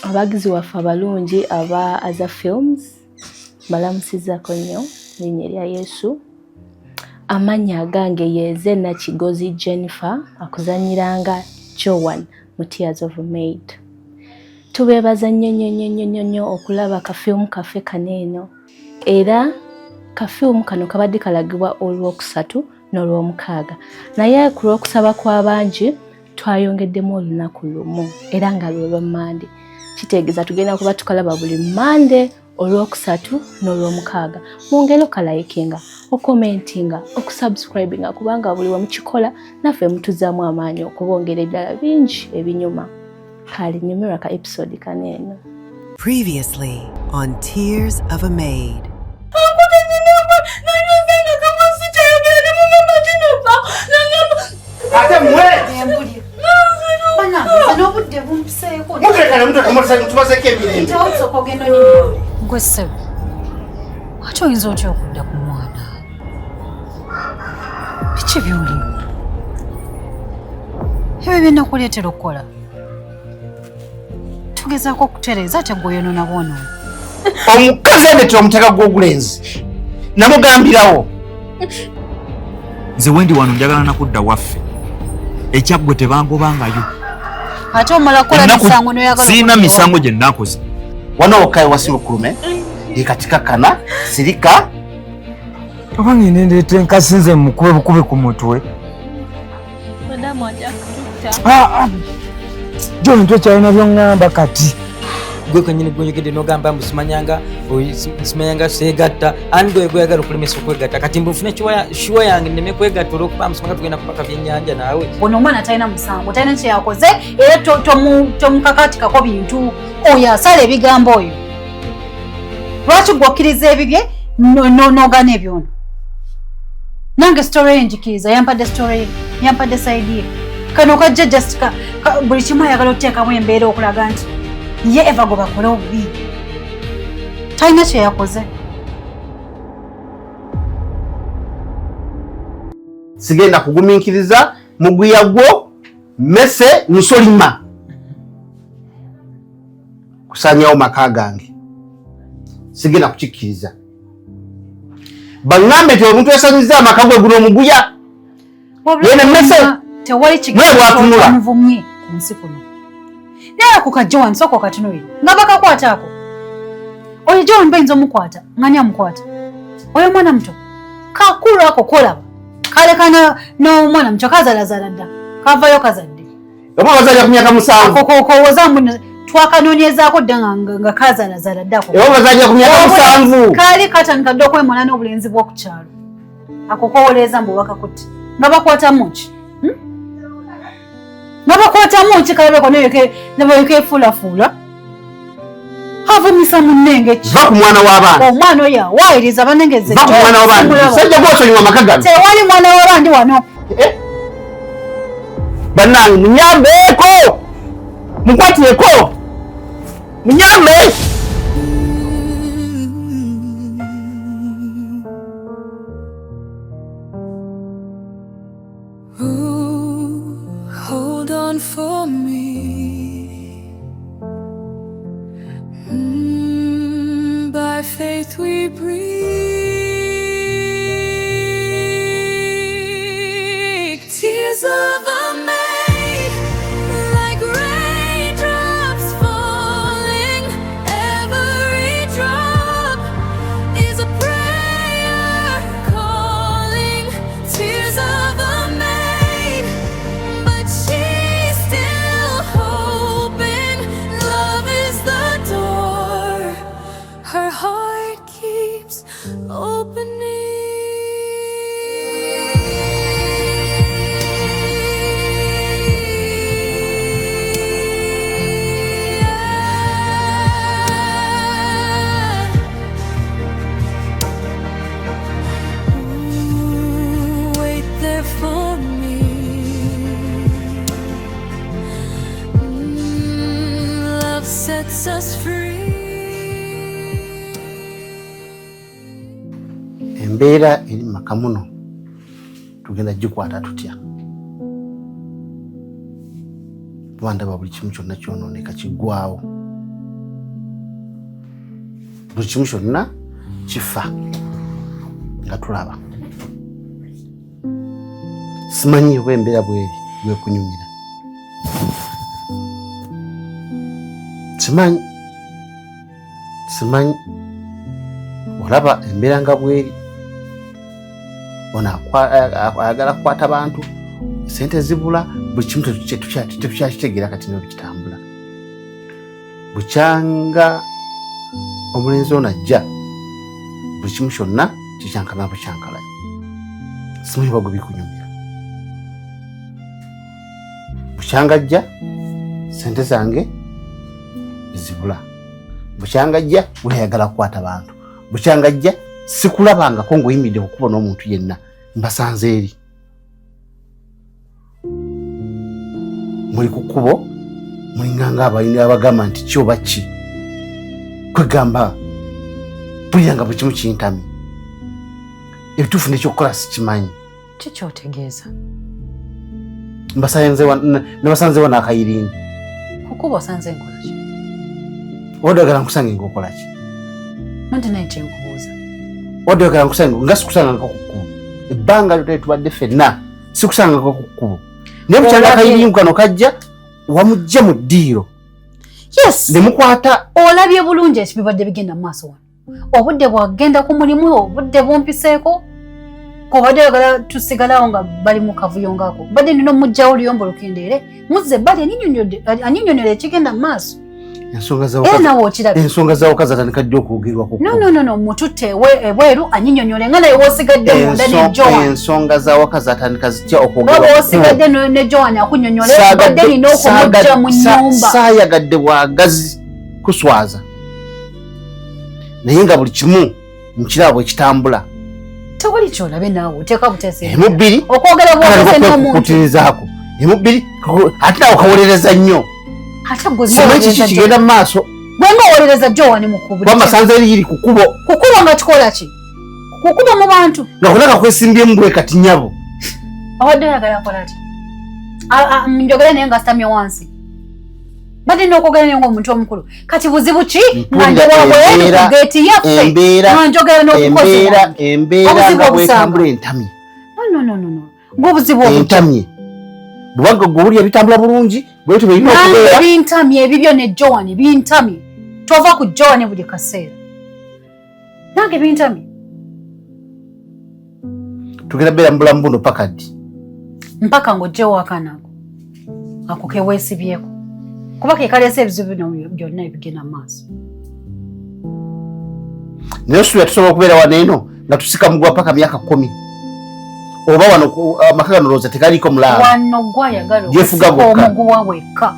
Abagizi waffe abalungi aba Aza Films balamusizako nnyo linnya erya Yesu. Amannya agange yeze Nakigozi Jennifer, akuzanyiranga Joan mu Tears of a Maid. Tubeebaza nnyo nnyo nnyo nnyo nnyo okulaba kafilmu kaffe kano eno, era kafilmu kano kabadde kalagibwa olwokusatu n'olwomukaaga, naye ku lw'okusaba kw'abangi twayongeddemu olunaku lumu, era nga lwe lwa Mande. Kitegeeza tugenda kuba tukalaba buli Mande, olwokusatu n'olwomukaaga. Mwongere okalayikinga, okomentinga, okusubscribinga, kubanga buli wemukikola naffe mutuzaamu amaanyi okubongera ebirala bingi ebinyuma. Kale nyumirwa ka episode kano eno. Previously on Tears of a Maid. Ate mwe n'obudde bumpiseeko. Mutekane, mutekane, tubazeeko emirembe. Tawusoka ogenda onyimire. Gwe ssebo, ate oyinza otya okudda ku mwana? Biki by'olimu ebyo byenakuleetera okukola? Tugezaako okutereeza, ate gwe oyonoona bwonoona. Omukazi andetera omutaka gw'ogulenzi, namugambirawo. Nze wendi wano njagala nakudda waffe, ekyaggwe tebangobangayo. Ate omala kukola misango noyagala? Sirina misango gye nnakoze. Wano wokka ewasiba okulume ekatikakana sirika. Oba ngende ndeeta enkasi nze mukube bukube ku mutwe. Madamu ajja kututta. Ah, ah. John, tokyalina byoŋŋamba kati. Gwe kenyini gwenjogedde nogamba mbu simanyanga simanyanga seegatta. Ani gwe gweyagala okulemesa okwegatta? Kati mbu nfune shuwa yange nneme kwegatta olwokuba mbu simanga tugenda kupaka byennyanja naawe. Ono omwana talina musango, talina kyeyakoze, era tomukakatikako bintu. Oyo asala ebigambo oyo, lwaki gwe okkiriza ebibye n'ogaana ebyono? Nange story ye njikiriza, yampadde story ye, yampadde side ye. Kano kajja just buli kimu ayagala okuteekamu embeera okulaga nti ye Eva gwe bakole obubi, talina kyeyakoze. Sigenda kugumiikiriza muguya gwo mmese nsolima kusanyawo maka gange, sigenda kukikkiriza. Baŋŋambe nti omuntu yasanyiza amaka gwe guno omuguya yene mmese. Tewali Mwe bwatunula. Kigamuvumye ku nsi kuno, naye ako kajja wano, sooka okatunuulire nga bakakwata ako. Oyo John bayinza omukwata ngani amukwata oyo omwana muto kakulu ako kolaba kalekana n'omwana muto kazalazaala dda, kavayo kazadde. Oba bazalira ku myaka 7. Kowoza mbu twakanoonyezaako dda nga kazalazaala dda ako. Oba bazalira ku myaka 7. Kaali katandika dda okwemala n'obulenzi bw'oku kyalo. Ako kowoleeza mbu bakakutte nga bakwatamu ki? Hmm? Nga bakwatamu ki? Kalabeko naye kefuulafuula, avumisa munnenge ki? Va ku mwana w'abaana. Omwana oyo awaayiriza banengeze. Va ku mwana w'abaana, musajja gwosonyiwa amaka gano. Tewali mwana w'abandi wano. Eh? Bannange, munyambeeko, mukwatireko, munyambe. Ooh, hold on for me. By faith we breathe. Tears of a maid, like raindrops falling. Every drop is a prayer calling. Tears of a maid, but she's still hoping. Love is the door her heart keeps opening. Ooh, wait there for me. Love sets us free. Embeera eri mu maka muno tugenda gikwata tutya? Kuba ndaba buli kimu kyonna kyonooneka, kiggwawo. Buli kimu kyonna kifa nga tulaba. Simanyi oba embeera bweri bwekunyumira. Simanyi, simanyi olaba embeera nga bweri. Ono ayagala kukwata bantu, sente zibula, buli kimu tetukyakitegeera kati nyo kitambula. Bukyanga omulenzi ono ajja, buli kimu kyonna kikyankana bukyankalanya. Simanyi oba gwe bikunyumira. Bukyanga ajja, sente zange zibula. Bukyanga ajja, buli ayagala kukwata bantu. Bukyanga ajja, sikulabangako ng'oyimiridde kukuba n'omuntu yenna, mbasanze eri. Muli ku kkubo, mulinganga abalina abagamba nti ki oba ki. Kwegamba mpulira nga buli kimu kintamye. Ebituufu n'ekyokukola sikimanyi. Ki ky'otegeeza? Nabasanzewa n'akayiringi. Ku kkubo osanze nkola ki? Obadde oyagala nkusange ng'okola ki? Anti naye kye nkubuuza. Obadde oyagala nkusange nga sikusangangako ku kkubo. Ebbanga lyonna tubadde ffenna sikusangangako ku kkubo. Naye bukyanga akayiringu kano kajja, wamujja mu ddiiro. Yes. Ne mukwata. Olabye bulungi ekibibadde bigenda mu maaso wano. Obudde bwagenda ku mulimu, obudde bumpiseeko. Kobadde oyagala tusigalawo nga bali mu kavuyo ng'ako. Mbadde nina omuggyawo oluyombo lukendeere. Muzze ebbali anyinyonnyole ekigenda mu maaso. Era nawe okirabye. Ensonga z'awaka zatandika ddi okwogerwako? No, no, no, no, mututte ebweru anyinyonnyole nga naye w'osigadde munda ne Joan. Ensonga z'awaka zatandika zitya okwogerwako? Oba w'osigadde ne Joan akunnyonnyole, mbadde nina okumuggya mu nnyumba. Saayagadde bwagazi kuswaza. Naye nga buli kimu nkiraba bwe kitambula. Tewali ky'olabe naawe, oteeka buteesi. Emu bbiri. Okwogera bw'ogeze n'omuntu. Kutirizaako. Emu bbiri, ate naawe kawolereza nnyo. Ate gwe Simanyi kiki kigenda mu maaso. Gwe nga owolereza Joan mu kkubo. Wamma sanze eri iri ku kkubo. Ku kkubo nga kikola ki? Ku kkubo mu bantu. Nga konna kakwesimbyemu bwe kati nnyabo. Obadde oyagala akola ki? Njogere naye nga sitamye wansi. Mbadde nina okwogera naye ng'omuntu omukulu. Kati buzibu ki? Nga ndi wabweru ku geeti yaffe. Nga njogera n'omukozi wange. Embeera nga bwetambula entamye. No, no, no, no. Ng'obuzibu obutya. Entamye. Bw'oba gwe owulira bitambula bulungi, bwe bityo birina okubeera. Nange bintamye ebibyo ne Joan bintamye. Tova ku Joan buli kaseera. Nange bintamye. Tugenda beera mu bulamu buno paka ddi? Mpaka ng'oggyewo akaana ako. Ako ke weesibyeko. Kuba ke kaleese ebizibu bino byonna ebigenda mu maaso. Naye osuubira tusobola okubeera wano eno nga tusika muguwa paka myaka 10. Oba wano amaka gano olowooza tegaliiko mulaalo. Wano gw'ayagala Yeefuga okusika gwokka. omuguwa wekka.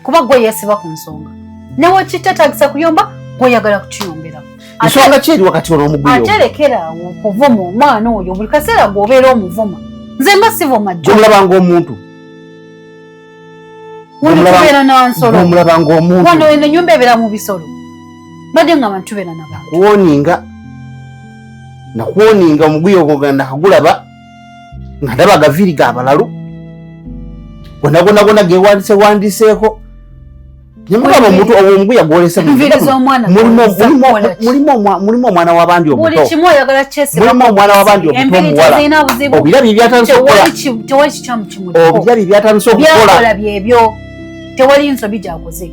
Kuba gwe yeesiba ku nsonga. Ne wekiteetaagisa kuyomba, gw'oyagala kukiyombera. Ensonga ki eri wakati wano omuguya ogwo? Ate lekera awo okuvuma omwana oyo buli kaseera gw'obeera omuvuma. Nze mba sivuma jjo. Gw'omulaba ng'omuntu. Wano tubeera na nsolo. Gw'omulaba ng'omuntu. Wano eno ennyumba ebeera mu bisolo. Mbadde nga abantu tubeera na bantu. Nakuwoninga. Nakuwoninga omuguya ogwo nga nakagulaba nga ndaba agaviiri ga balalu. Gonna gonna gonna geewandiise wandiiseeko. Ne mugamba omuntu owo omuguya gw'olese mu Enviiri z'omwana gw'olese kukola ki? Mulimu omwana w'abandi omuto. Buli kimu oyagala kyesiba Mulimu omwana w'abandi omuto Enviiri omuwala. tezirina buzibu. Obirabye byatandise okukola. Tewali kikyamu kimuliko. Obirabye byatandise okukola. Byakola byebyo. Tewali nsobi gy'akoze.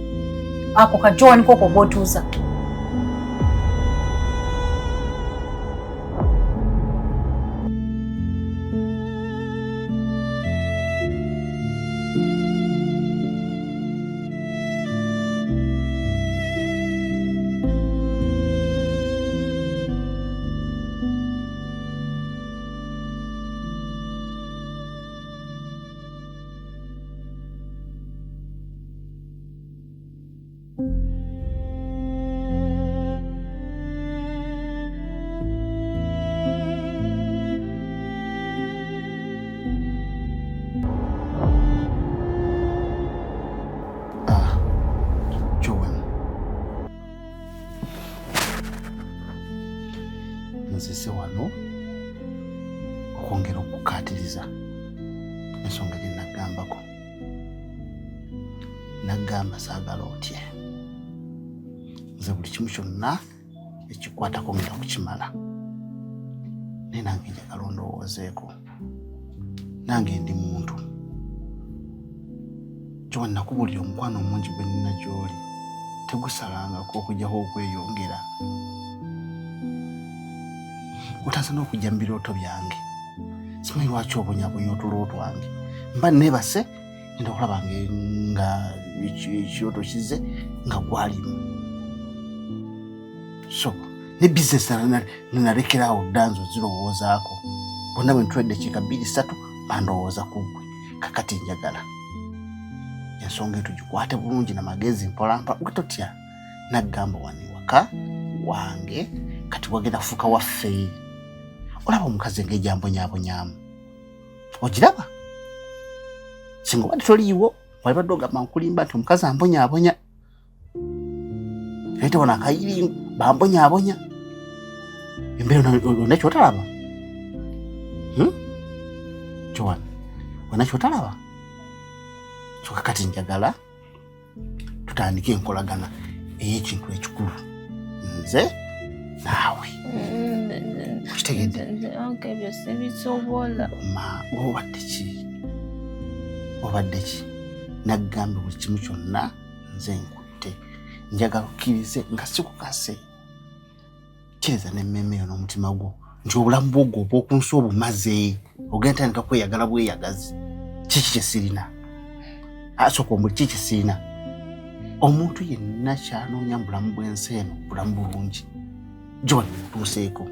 Ako ka Joan koko gw'otuuza. Nzise wano okwongera okukkaatiriza ensonga gye nagambako. Nagamba saagala otye. Nze buli kimu kyonna ekikwatako ngenda kukimala, naye nange njagala ondowoozeeko. Nange ndi muntu. Joan, nakubuulira omukwano omungi gwe nnina gy'oli tegusalangako okujjako okweyongera. Otaasa n'okujja mu birooto byange. Simanyi lwaki obonyabonya otulo twange. Mba neebase ngenda okulaba nga ekirooto kizze nga gwalimu. So ne bizinesi nalekerawo dda nze ozirowoozaako. Bonna bwe ntula eddakiika 2 3 bandowooza ku ggwe. Kakati njagala ensonga eyo tugikwate bulungi na magezi mpolampola. Gwe totya, naggamba wano ewaka wange kati wagenda kufuuka waffe. Olaba omukazi engeri gyambonyaabonyaamu, ogiraba? Singa obadde toliiwo walibadde ogamba nkulimba nti omukazi ambonyaabonya, naye tewona akayiringu bambonyaabonya. Embeera yonna kyotalaba, Joan, wonna kyotalaba. So kakati njagala tutandike enkolagana ey'ekintu ekikulu, nze naawe. Okitegedde? Ebyo sibisobola. Ma obadde ki? Obadde ki? Naggambye buli kimu kyonna nze nkutte. Njagala okkirize nga sikukase. Kkiriza n'emmeeme yo n'omutima gwo nti obulamu bwo gwo obw'oku nsi obumaze, ogenda tandika kweyagala bweyagazi. Kiki kye sirina? Asooka omuli kiki kye sirina? Omuntu yenna kyanoonya mu bulamu bw'ensi eno bulamu bulungi. Joan, obutuuseeko,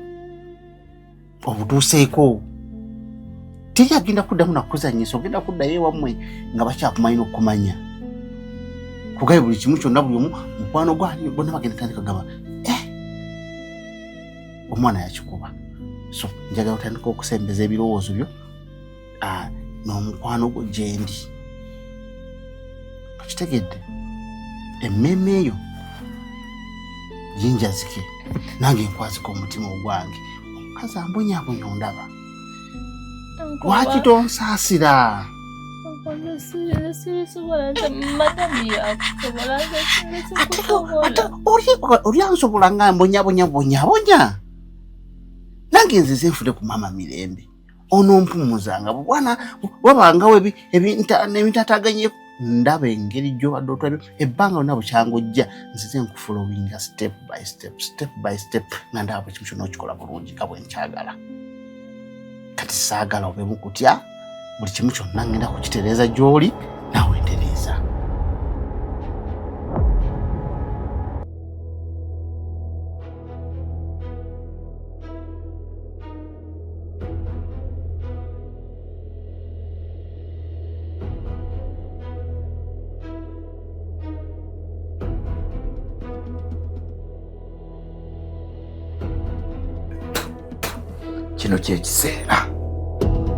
obutuuseeko. Teri agenda kuddamu nakuzannyisa, ogenda kuddayo ewammwe nga bakyakumanyi n'okukumanya. Kugaye buli kimu kyonna, buli omu mukwano gwani bonna bagenda tandika gamba omwana yakikuba. So njagala otandika okusembeza ebirowoozo byo n'omukwano gwo gyendi. Okitegedde? Emmeeme eyo ginjazike, nange nkwazika omutima ogwange. Omukazi ambonyabonya ondaba, lwaki tonsaasira? Ate oli ansobola nga mbonyabonya bonyabonya. Nange nzize nfune ku maama mirembe, onompumuzanga bwana wabangawo ebintataganyeko. Ndaba engeri gyobadde otwabyo ebbanga lyonna bukyanga ojja, nzize nkufollowinga step by step, step by step, nga ndaba buli kimu kyonna okikola bulungi nga bwe nkyagala. Kati saagala obemu kutya, buli kimu kyonna ngenda kukitereeza gy'oli, naawe ntereeza. Kino kyekiseera,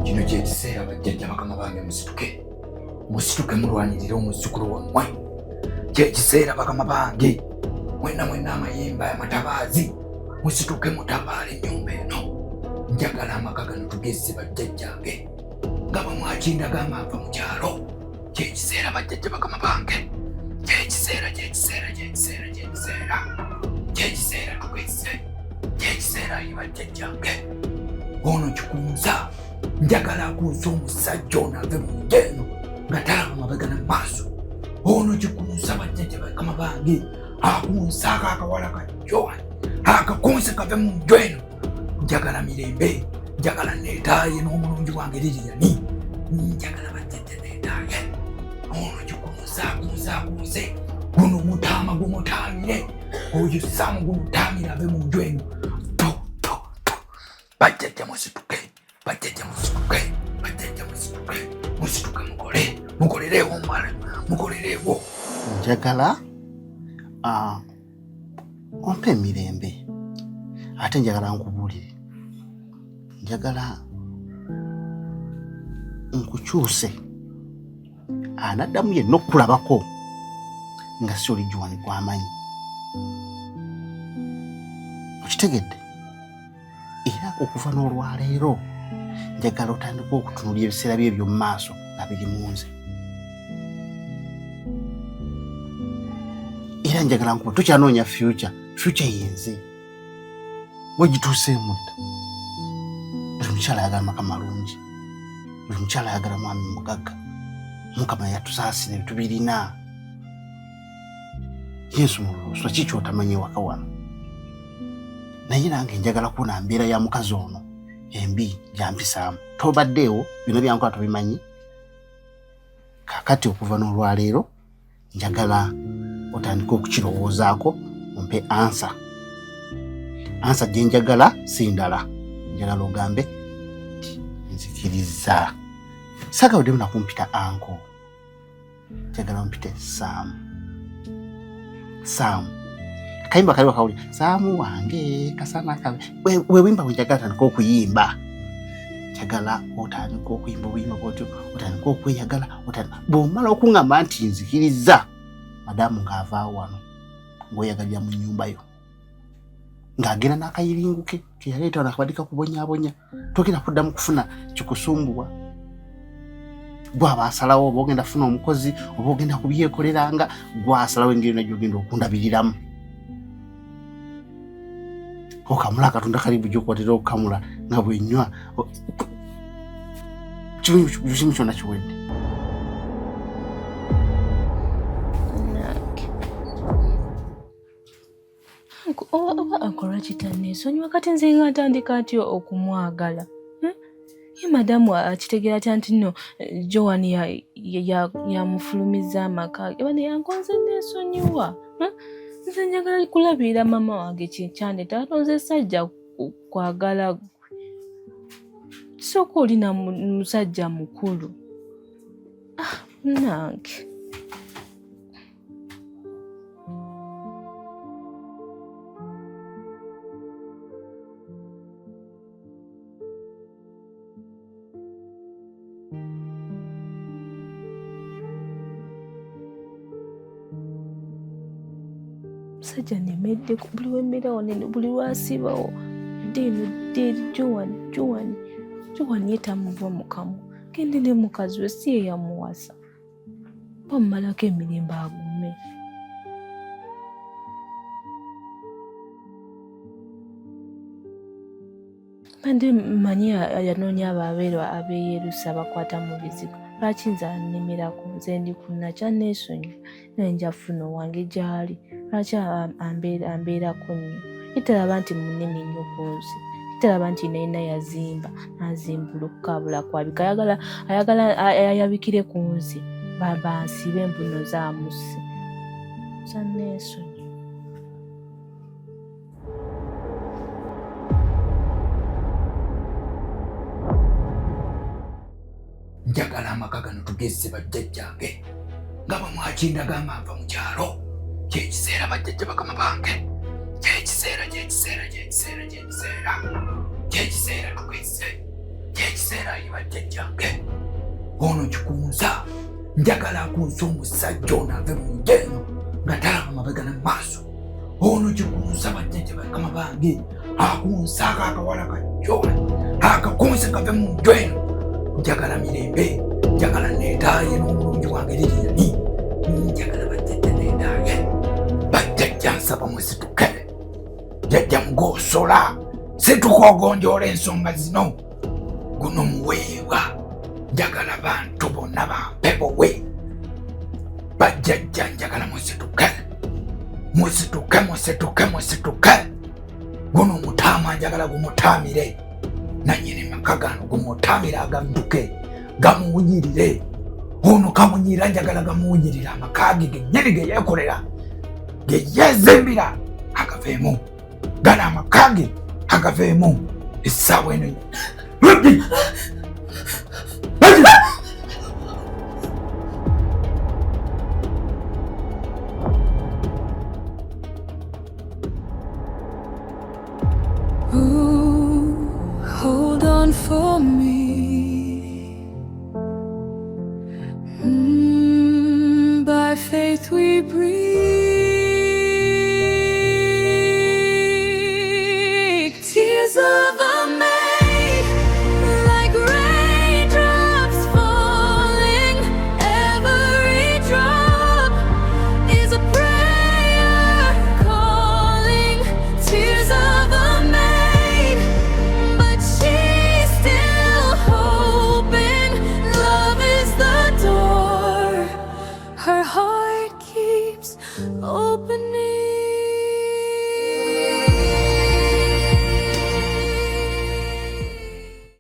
kino kyekiseera. Bajjajja bakama bange, musituke, musituke, mulwanirire omuzzukulu wammwe. Kyekiseera bakama bange, mwenna mwenna amayembe amatabaazi, musituke mutabaala ennyumba eno. Njagala amaka gano tugezze bajjajjange nga bwe mwakindaga ava mu kyalo. Kyekiseera bajjajja bakama bange, kyekiseera, kyekiseera, kyekiseera, kyekiseera, kyekiseera tugezze, kyekiseera yi bajjajjange. Ono kikunza njagala akunsa omusajja ono ave mu nju eno nga talaba mabega na maaso. Ono kikunsa bajjajja bakama bange akunsaako akawala ka Joan, akakunse kave mu nju eno. Njagala mirembe, njagala neetaaye n'omulungi wange Liriyani. Njagala bajjajja neetaaye. Ono kikunsa akunsa akunse guno mutaama gumutaamire, oyo Saamu gumutaamire ave mu nju eno. To to to, bajjajja musituke, bajjajja musituke, bajjajja musituke, musituke, mukole, mukolereewo omwala, mukolereewo. Njagala ompe emirembe, ate njagala nkubuulire, njagala nkukyuse anaddamu yenna okukulabako nga si oli Joan gwamanyi. Okitegedde? Era okuva n'olwaleero njagala otandika okutunulya ebiseera bye eby'omu maaso nga biri mu nze. Era njagala nkuba tokyanoonya future, future yenze wegituuseemu dda. Buli mukyala ayagala maka malungi, buli mukyala ayagala mwami mugagga. Mukama yatusaasira ebitubirina. Yesu mululuuswa ki kyotamanyi ewaka wano? Naye nange njagala kuwona mbeera ya mukazi ono embi gyampisaamu. Tobaddeewo, bino byankola tobimanyi. Kakati okuva n'olwaleero njagala otandike okukirowoozaako, ompe ansa. Ansa gye njagala si ndala, njagala ogambe nti nzikiriza. Saagala oddemu nakumpita anko, njagala ompite Saamu. Saamu akayimba kaliwo kawuli, Saamu wange kasana kabe. Wewimba bwe njagala tandika okuyimba, njagala otandika okuyimba obuyimba bwotyo, otandika okweyagala. Bw'omala okuŋŋamba nti nzikiriza, madamu ng'avaawo wano ng'oyagalira mu nnyumba yo, ng'agenda n'akayiringuke ke yaleeta wano akabadde kakubonyaabonya, togenda kuddamu kufuna kikusumbuwa. Gwaba asalawo oba ogenda kufuna omukozi oba ogenda kubyekoleranga, gwasalawo engeri yonna gy'ogenda okundabiriramu. Okamula akatunda kali bugy'okwatera okukamula nga bwenywa kimu kyonna kiwedde. Oba akola kitanneesonyiwa kati nze nga ntandika atya okumwagala? Ye madamu akitegeera atya nti nno Joan yamufulumizza amaka ge? Bane yankonze neesonyiwa. Nze njagala kulabirira maama wange kyekyandeta, ate nze sajja kwagala gwe. Kisooka oli na musajja mukulu. Ah, nange. Musajja nemedde buli wembeerawo buli lwasibawo ddiino ddieri Joan Joan Joan ye tamuva mu kamwa, gende ne mukazi we si ye yamuwasa, bamumalako emirembe agume. Mbadde mmanyi yanoonya abo abeeru abeeyerusa abakwata mu bizigo, lwaki nze annemerako? Nze ndi ku nakya neesonyiwa, naye nja kufuna owange gy'ali. Lwaki ambeerako nnyo? Ye talaba nti munene nnyo ku nsi, ye talaba nti nalina yazimba n'azimbulukuka abula kwabika, ayagala ayabikire ku nsi, bansibe embuno zaamusse. Nze neesonyiwa. Njagala amaka gano tugezze bajjajjange nga bwe mwakindaga nga nva mu kyalo. Kyekiseera bajjajja bakama bange, kyekiseera kyekiseera kyekiseera kyekiseera kyekiseera tugezze, kyekiseera ayi bajjajjange. Ono kikunza njagala akunze omusajja ono ave mu nju eno nga talaba mabega na maaso. Ono kikunza bajjajja bakama bange akunsaako akawala kajjola akakunze kave mu nju eno. Njagala mirembe, njagala neetaaye n'omulungi wange Liriyani, njagala bajjajja neetaaye. Bajjajja nsaba musituke, jjajja mugoosola situka ogonjoola ensonga zino. Guno muweebwa, njagala bantu bonna bampe buwe. Bajjajja njagala musituke, musituke musituke musituke. Guno omutaama njagala gumutaamire, nannyini maka gano gumutaamire agadduke gamuwunyirire. Ono kamunyira njagala gamuwunyirire amaka ge gennyini ge yeekolera ge yeezimbira agaveemu. Gano amaka ge agaveemu essaawa eno.